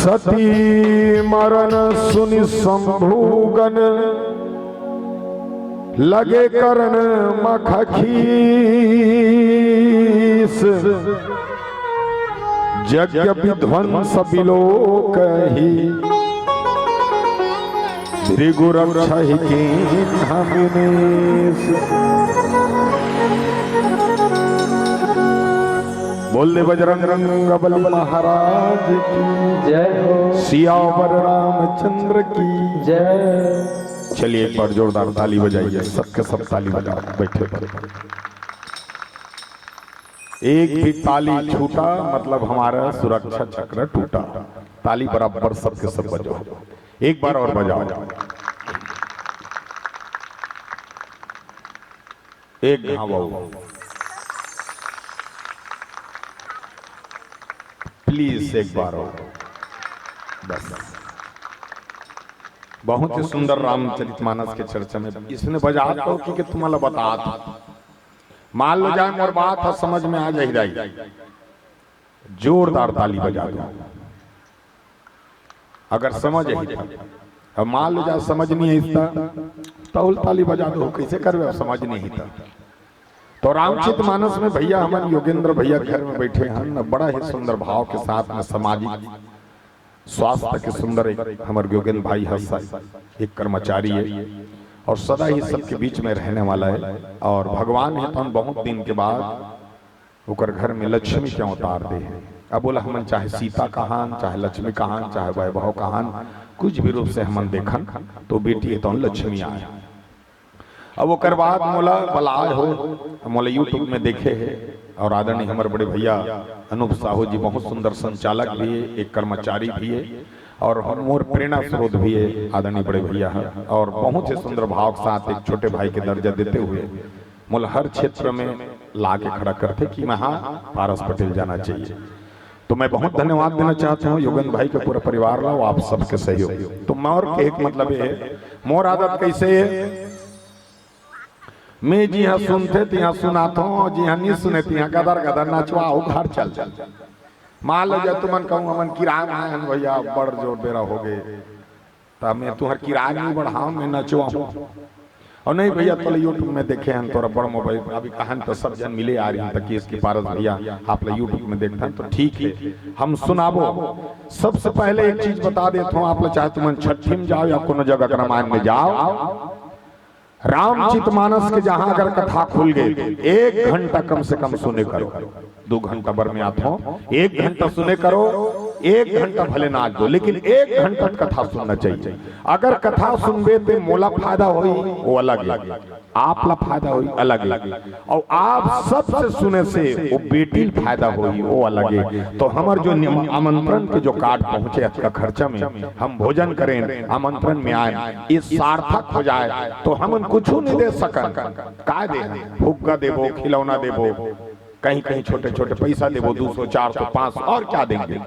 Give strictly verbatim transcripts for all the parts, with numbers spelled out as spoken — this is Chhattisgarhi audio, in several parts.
सती मरन सुनि शंभुगन लगे करन मखखीस। यज्ञ विध्वंस बिलोकहि भृगु रक्षहि कीन्ह मुनीस। बोल दे बजरंग बली महाराज की। जय हो। सियावर रामचंद्र की। जय। चलिए एक बार जोरदार ताली बजाइए, सबके सब ताली बजाओ, बैठे पर। एक भी ताली छूटा मतलब हमारा सुरक्षा चक्र टूटा। ताली बराबर सबके सब बजाओ, एक बार और बजाओ। एक घाव और। प्लीज एक बार और। बस। बहुत ही सुंदर रामचरितमानस के चर्चा में इसने बजात हो कि, कि तुम्हाला बतात। मान लो जाए मोर बात ह समझ में आ जाही दाई, जोरदार ताली बजा दो। अगर समझ ही था, अब मान लो जा समझ नहीं है इसका, तो उल ताली बजा दो, कैसे करबे, अब समझ नहीं था। तो रामचरित मानस में भैया हमन योगेंद्र भैया घर में बैठे हैं न, बड़ा ही सुंदर भाव के साथ में सामाजिक स्वास्थ्य के सुंदर एक हमर योगेंद्र भाई हस, एक कर्मचारी है और सदा ही सबके बीच में रहने वाला है। और भगवान है तो हम बहुत दिन के बाद ओकर घर में लक्ष्मी के अवतार दे हे। अब बोला हमन चाहे सीता कहान, चाहे लक्ष्मी कहान, चाहे वैभव कहान, कुछ भी रूप से हमन देखन तो बेटी हे तो लक्ष्मी आए। अब ओकर बाद मोला बलाय हो, मोला YouTube में देखे हे और आदरणीय हमर बड़े भैया अनूप साहू जी बहुत सुंदर संचालक भी हे, एक कर्मचारी भी हे और हम मोर प्रेरणा स्रोत भी हे आदरणीय बड़े भैया हे और बहुत ही सुंदर भाव के साथ एक छोटे भाई के दर्जा देते हुए मोला हर क्षेत्र में ला के खड़ा करथे कि मैं हाँ, पारस पटेल जाना चाहिए। तो मैं बहुत धन्यवाद देना चाहता हूँ योगेंद्र भाई के पूरा परिवार ला, वो आप सबके सहयोग। तो मोर कहे के मतलब ये हे, मोर आदत कैसे हे, मैं जिहाँ सुनथे तिहाँ सुनाथों, जिहाँ नहीं सुने तिहाँ गदर गदर नचवाओ, घर चल चल। मान लो जब तुमन कहूँ हमन किरान आए हैं भैया, बड़ जोर बेरा हो गए, तब मैं तुहर किरान नहीं बढ़ाऊँ, मैं नचवाऊँ। और नहीं भैया, तोला YouTube में देखे हैं, तोरा बड़ मोबाइल, अभी कहन तो सब जन मिले आ रही हैं, तक इसके पारस भैया, आप ला YouTube में देखते हैं तो ठीक है, हम सुनाबो। सबसे पहले एक चीज बता देता हूँ, आप ला चाहे तुमन छठी में जाओ या कोनो जगह रामायण में जाओ, रामचरित मानस के जहां अगर कथा खुल गए, एक घंटा कम से कम सुने करो, दो घंटा बर में आथो, एक घंटा सुने करो, एक घंटा भले नाच दो, लेकिन एक घंटा कथा सुनना चाहिए। अगर कथा सुनबे ते मोला फायदा होई, वो अलग है, आप ला फायदा होई, अलग है। और आप सबसे सुने से वो बेटी ला फायदा होई, वो अलग है। तो हमर जो निम-, आमंत्रण के जो कार्ड पहुंचे अतका खर्चा में, हम भोजन करें, आमंत्रण में आए, ये सार्थक हो जाए, तो हमन कुछ नहीं दे सकन। का दे? फुग्गा देबो, खिलौना देबो, कहीं कहीं छोटे छोटे पैसा देबो, दो सौ, चार सौ, पाँच सौ, और क्या देंगे?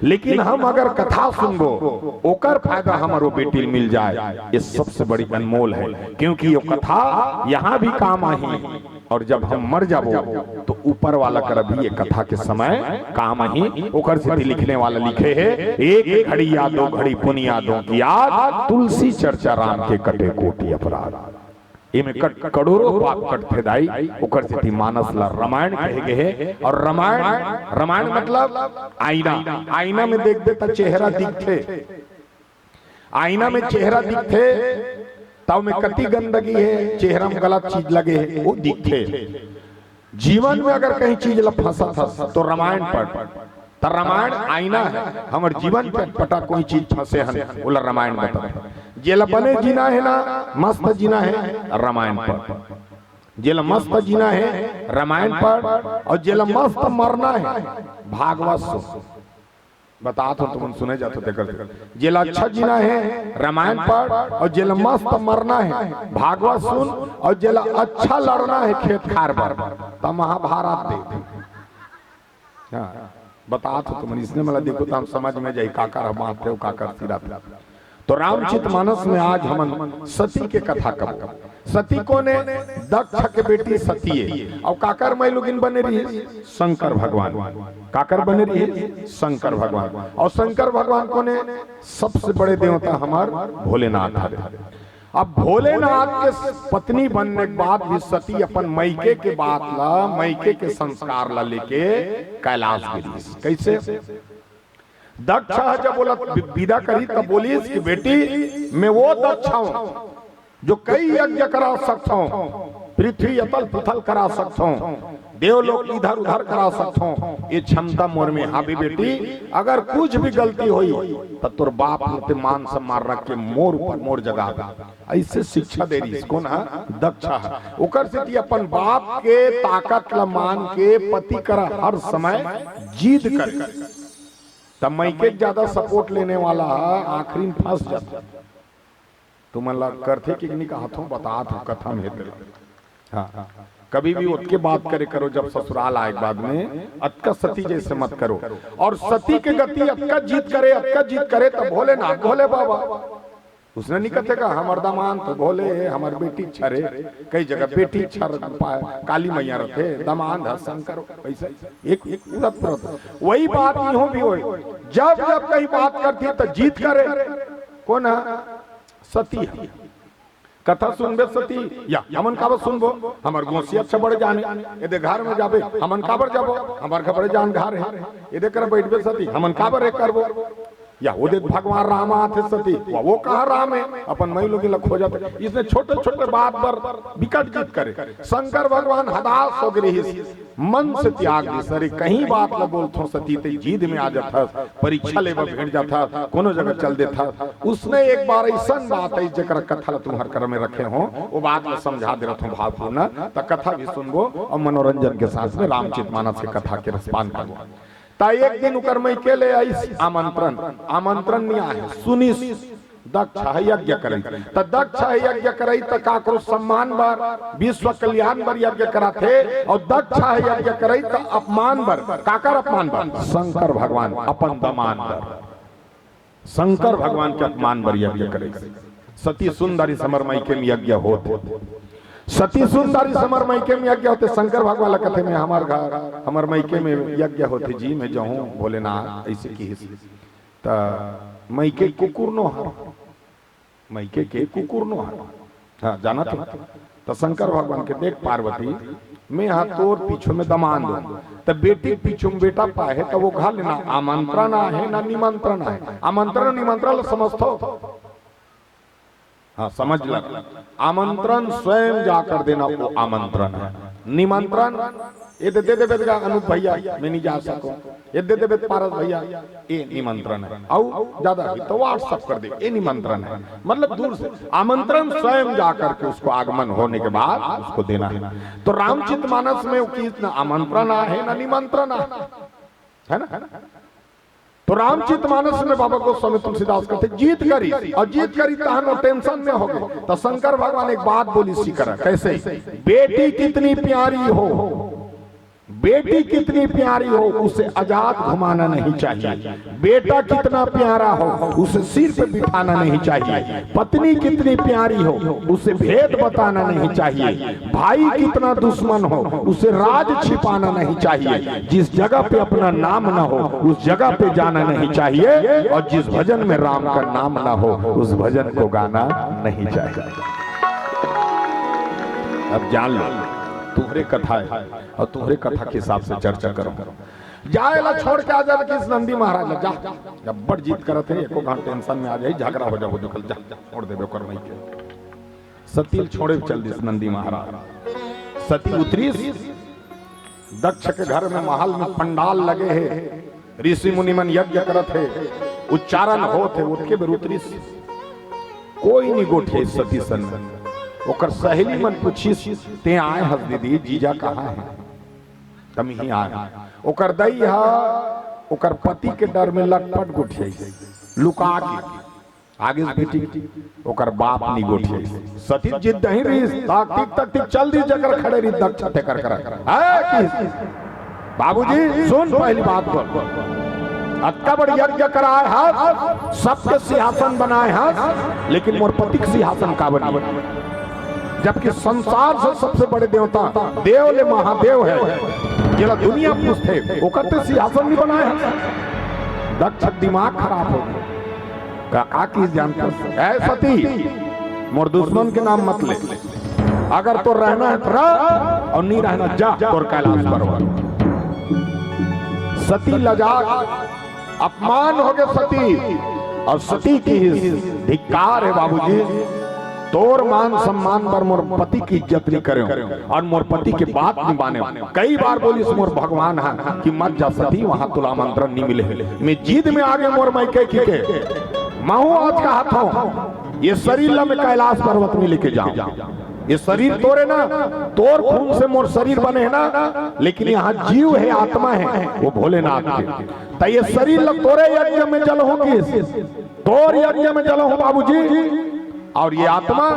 लेकिन हम अगर कथा सुनबो, ओकर फायदा हमर वो बेटी ल मिल जाए, ये सबसे बड़ी अनमोल है। क्योंकि ये कथा यहाँ भी काम आही, और जब हम मर जाबो, तो ऊपर वाला कर भी ये कथा के समय काम आही। ओकर सेती लिखने वाला लिखे हे, एक घड़ी या दो घड़ी पुनि यादों की याद, तुलसी चर्चा राम के कटे कोटि अपराध। एमे कट-, करोड़ों पाप कटथे दाई, ओकर सेती मानस ला रामायण कहे गे हे। और रामायण, रामायण मतलब आईना। आईना में देख दे त चेहरा दिखथे, आईना में चेहरा दिखथे, तब में कति गंदगी हे, चेहरा में गलत चीज लगे हे, वो दिखथे। जीवन में अगर कहीं चीज ला फंसत हस, तो रामायण पढ़। त रामायण आईना हे, हमर जीवन के पटा कोई चीज फंसे हन, ओला रामायण बता। जेला बने जीना हे ना, मस्त जीना हे, रामायण पढ़। जेला मस्त जीना हे, रामायण पढ़, और जेला मस्त मरना हे, भागवत सुन। बतात हो, तुमन सुने जात हो तेकर। जेला अच्छा जीना हे, रामायण पढ़, और जेला मस्त मरना हे, भागवत सुन, और जेला अच्छा लड़ना हे खेत खार बर, त महाभारत देख। हाँ, बतात हो तुमन, इसने मला देखो त हम समझ में जाई, काकर ह बांधथे, काकर सिराथे। तो रामचित मानस में आज हमन सती के कथा कबो। सती कोन ए? दक्ष के बेटी सती ए। अउ काकर माईलोगिन बने रहिस? शंकर भगवान। काकर बने रहिस? शंकर भगवान। अउ शंकर भगवान कोन ए? सबसे बड़े देवता हमर भोलेनाथ हरे। अब भोलेनाथ के पत्नी बनने के बाद भी सती अपन मइके के बात ला, मइके के संस्कार ला लेके कैलाश गे रहिस। कैसे? दक्ष ह जब ओला वि-, विदा करी, तब बोलिस कि बेटी, मैं वो दक्ष हूँ जो कई यज्ञ करा सकता हूँ, पृथ्वी अतल पुथल करा सकता हूँ, देवलोक इधर उधर करा सकता हूँ, ये क्षमता मोर में हावे बेटी। अगर कुछ भी गलती होई, त तोर बाप ला ते मान सम्मान रख के मोर ऊपर, मोर जगह पे। ऐसे शिक्षा दे रहिस। कोन ह? दक्ष ह। ओकर सेती अपन बाप के ताकत ला मान के पति करा हर समय जिद करे। त मइके के ज्यादा support लेने वाला ह आखिरी में फंस जाथे। तुमन ला करथे कि नहीं, कहत हूँ, बतात हूँ, कथा में हे तेला। हाँ, कभी भी ओतके बात करे करो जब ससुराल आए के बाद में, अतका सती जैसे मत करो। और सती के गति अतका जिद करे, अतका जिद करे, तब भोलेनाथ, भोले बाबा। उसने नहीं कहते का, हमर दमांद तो भोले हे, हमर बेटी छरे, कई जगह बेटी छर पा-, काली मैया रथे, दमांद ह शंकर, वैसे एक, एक पूरा, पूरा। वही बात इहों भी होय, जब जब कहीं बात करती तो जिद करे। कोन ह? सती ह। कथा सुनबे सती, या हमन काबर सुनबो? हमर गोसी अच्छा बड़े जान हे। एदे घर में जाबे, हमन काबर जाबो? हमर घर बड़े जान घर हे। एदे कर बैठबे सती, हमन काबर ए करबो? या ओदे भगवान राम आथे सती, वो, वो कहाँ राम हे? अपन माईलोगिन ला खोजत हे। इसने छोटे-छोटे बात बर बिकट जिद करे। शंकर भगवान हदास हो गे रहिस, मन से त्याग दिस। अरे, कहीं बात ला बोलथों सती, ते जिद में आ जाथस, परीक्षा लेबा भेंट जाथस, कोनो जगह चल देथस। उसने एक बार अइसन बात हे, जेकर कथा ला तुम्हर कर में रखे हों, वो बात ला समझा दे रहत हों भावपूर्ण, त कथा भी सुनबो अउ मनोरंजन के साथ में रामचित मानस के कथा के रसपान करबो। त एक दिन उकर मइके ले आइस आमंत्रण, आमंत्रण नहीं आहे, सुनिस, दक्ष ह यज्ञ करई। त दक्ष ह यज्ञ करई त काकरो सम्मान बर, विश्व कल्याण बर यज्ञ कराथे, अउ दक्ष ह यज्ञ करई त अपमान बर। काकर अपमान बर? शंकर भगवान अपन दमांद बर, शंकर भगवान के अपमान बर यज्ञ करई। सती सुंदरी समर मइके में यज्ञ होत हे। सती सुंदरी समर मइके में यज्ञ होत हे। शंकर भगवान ला कथे में हमर घर, हमर मइके में यज्ञ होत हे जी, मैं जाहूं भोलेनाथ, ऐसे किहिस। त मइके कुकुर नो हर, मइके के कुकुर नो हर। हाँ, जानत हो? त शंकर भगवान के देख पार्वती, मैं हा तोर पीछू में दमांद हों। त बेटी पीछू में बेटा पाए हे, त वो घर ले ना आमंत्रण आहे, ना निमंत्रण आहे। आमंत्रण निमंत्रण ल समझथो? हाँ, समझ ल। आमंत्रण स्वयं जाकर देना, वो आमंत्रण हे। निमंत्रण, ये दे, दे देबे गा अनूप भैया, मैं नहीं जा सकूं। ये दे देबे पारस भैया, ये निमंत्रण हे। अउ ज्यादा हुई तो WhatsApp कर दे, ये निमंत्रण हे। मतलब दूर से आमंत्रण स्वयं जा करके उसको आगमन होने के बाद उसको देना हे। तो रामचित मानस में वो किहिस ना आमंत्रण आहे, ना निमंत्रण आहे, है ना? तो रामचित मानस में बाबा गोस्वामी तुलसीदास कथे जिद करी, अउ जिद करी तहन वो tension में हो गे। त शंकर भगवान एक बात बोलिस इकर, कैसे? बेटी कितनी प्यारी हो, बेटी कितनी प्यारी हो, उसे आजाद घुमाना नहीं चाहिए। बेटा कितना प्यारा हो, उसे सिर पे बिठाना नहीं चाहिए। पत्नी कितनी प्यारी हो, उसे भेद बताना नहीं चाहिए। भाई कितना दुश्मन हो, उसे राज छिपाना नहीं चाहिए। जिस जगह पे अपना नाम ना हो, उस जगह पे जाना नहीं चाहिए। और जिस भजन में राम का नाम ना हो, उस भजन को गाना नहीं चाहिए। अब जान लो, तुम्हरे कथा हे अउ तुम्हरे कथा के हिसाब से चर्चा करो। जा, एला छोड़ के आ जा, किस नंदी महाराज ला, जा। जब बड़ जिद करत हे, एको घंटा tension में आ जाही, झगड़ा हो जाबो, देखल जा, जा, छोड़ देबे ओकर मइके। सती ल छोड़े चल दिस नंदी महाराज। सती उतरिस, दक्ष के घर में, महल में पंडाल लगे हे, ऋषि मुनि मन यज्ञ करत हे, उच्चारण होत हे, ओतके बेर उतरिस। कोई नहीं गोठियाइस सती सन। ओकर सहेली मन पूछिस, "तें आए हस दीदी, जीजा कहाँ हे?" "त मिही आए हंव।" ओकर दई हा ओकर पति के डर में लटपट गोठियाइस, लुका के। आगे से बेटी, ओकर बाप नहीं गोठियाइस। सती जिद नहीं रहिस, तकतिक, तकतिक चल दिस, जेकर खड़े रहिस दक्ष तेकर करा। "ए, किस? बाबूजी, सुन पहली बात बोल।" अतका बड़ यज्ञ कराए हस, सबके सिंहासन बनाए हस, लेकिन मोर पति के सिंहासन काबर नहीं? जबकि संसार से सबसे बड़े देवता देव ले महादेव हे, जेला दुनिया पूजथे, ओकर ते सिंहासन नहीं बनाए हस। दक्ष के दिमाग खराब हो गया। का, का किहिस जानथस? "ऐ सती, मोर दुश्मन के नाम मत ले। अगर तोर रहना हे त रह, अउ नहीं रहना जा तोर कैलाश पर्वत।" सती लजा, अपमान हो गए सती, अउ सती किहिस, "धिक्कार हे बाबूजी, तोर मान सम्मान बर मोर पति के इज्जत नहीं करेंव अउ मोर पति के बात नहीं मानेंव।" कई बार बोलिस मोर भगवान ह कि मत जा सती, वहां तोला आमंत्रण नहीं मिले हे। मैं जिद में आगे मोर मइके किके, महूं आज कहत हंव, ये शरीर ला मैं कैलाश पर्वत में लेके जांव। ये शरीर तोरे ना, तोर खून से मोर शरीर बने हे ना, लेकिन यहां जीव हे, आत्मा हे, वो भोलेनाथ के। त ये शरीर ला तोरे यज्ञ में जलहूं किहिस, तोर यज्ञ में जलहूं बाबूजी, अउ ये आत्मा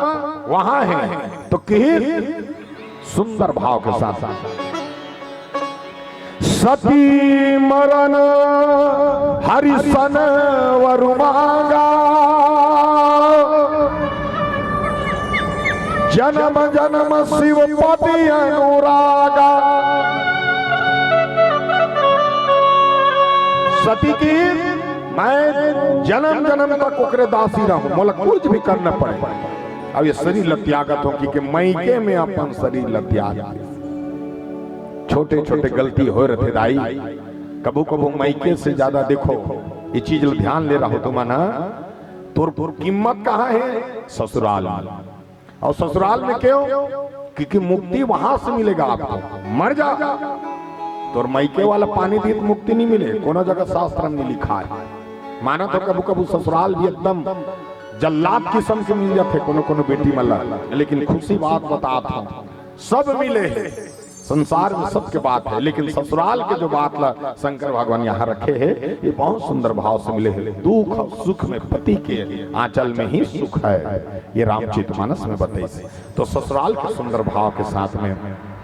वहां हे। तो किहिस सुंदर भाव के साथ, "सती मरन हरिसन वर मांगा, जन्म जन्म शिव पति अनुरागा।" सती किहिस, "मैं जन्म जन्म तक ओकरे दासी रहूं, मोला कुछ भी करना पड़े।" अब ये शरीर ल त्यागत हंव, किके मइके में अपन शरीर ल त्याग। छोटे छोटे गलती होए रथे दाई, कभू कभू मइके से ज्यादा देखो, ये चीज ल ध्यान ले रहो तुमन ह। तोर, तोर कीमत कहां हे? ससुराल में। अउ ससुराल में क्यों? क्योंकि मुक्ति वहां से मिलेगा आपको। मर जा, तोर मइके वाला पानी दीत मुक्ति नहीं मिले, कोनो जगह शास्त्र में नहीं लिखा हे। माना तो कभू कभू ससुराल भी एकदम जल्लाद किस्म के मिल जाथे कोनो कोनो बेटी मन ला, लेकिन खुशी बात बतात हंव, सब मिले हे। संसार में सबके बात हे, लेकिन ससुराल के जो बात ला शंकर भगवान यहां रखे हे, ये बहुत सुंदर भाव से मिले हे। दुख अउ सुख में पति के आंचल में ही सुख हे, ये रामचरित मानस में बताइस। तो ससुराल के सुंदर भाव के साथ में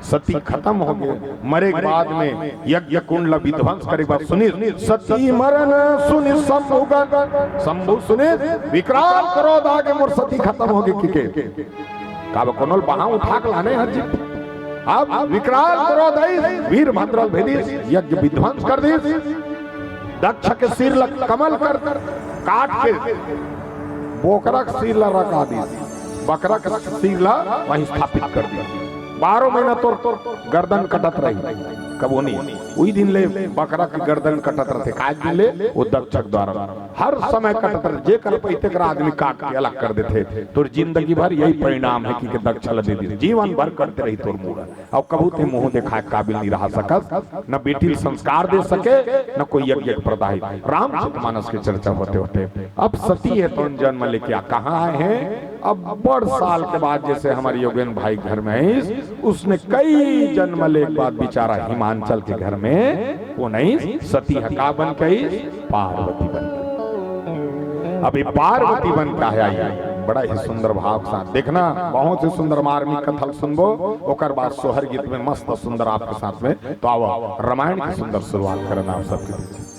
सती खत्म हो गए। मरे के बाद में यज्ञ कुंड ला विध्वंस करे के बाद सुनिस, "सती मरन सुनि शंभुगन।" शंभु सुनिस, विकराल क्रोध आगे, मोर सती खत्म हो गए किके। काबर कोनो ल बहां उठा के लाने हर जी। अब विकराल क्रोध आइस, वीरभद्र ल भेजिस, यज्ञ विध्वंस कर दिस। दक्ष के सिर ल कमल कर काट के बोकरा के सिर ल रखा दिस, बकरा के सिर ल वहीं स्थापित कर दिस। बारह महीना तोर गर्दन कटत रही, कभू नहीं। उही दिन ले बकरा के गर्दन कटत रथे, काय दिन ले? वो दक्ष के द्वारा हर समय कटत रथे, जेकर पइते कर आदमी काट के अलग कर देथे। तोर जिंदगी भर यही परिणाम हे कि दक्ष ल दे दिस, जीवन भर कटते रही तोर मूड़ा। अउ कभू ते मुंह देखाए काबिल नहीं रहा सकस, न बेटी ल संस्कार दे सके, न कोई यज्ञ के प्रदाही। रामचरित मानस के चर्चा होते होते अब सती हे तोन जन्म लेके आ, कहां आए हे? अब बड़ साल के बाद जैसे हमारे योगेन भाई घर में आइस, उसने कई जन्म लेके बाद बेचारा हिमांचल के घर में वो नहीं, सती ह का बन के आइस? पार्वती बन के। अब ये पार्वती बन के हे आई, बड़ा ही सुंदर भाव के साथ। देखना, बहुत ही सुंदर मार्मिक कथा ल सुनबो, ओकर बाद सोहर गीत में मस्त सुंदर आपके साथ में। तो आओ, रामायण की सुंदर शुरुआत करना आप सबके बीच।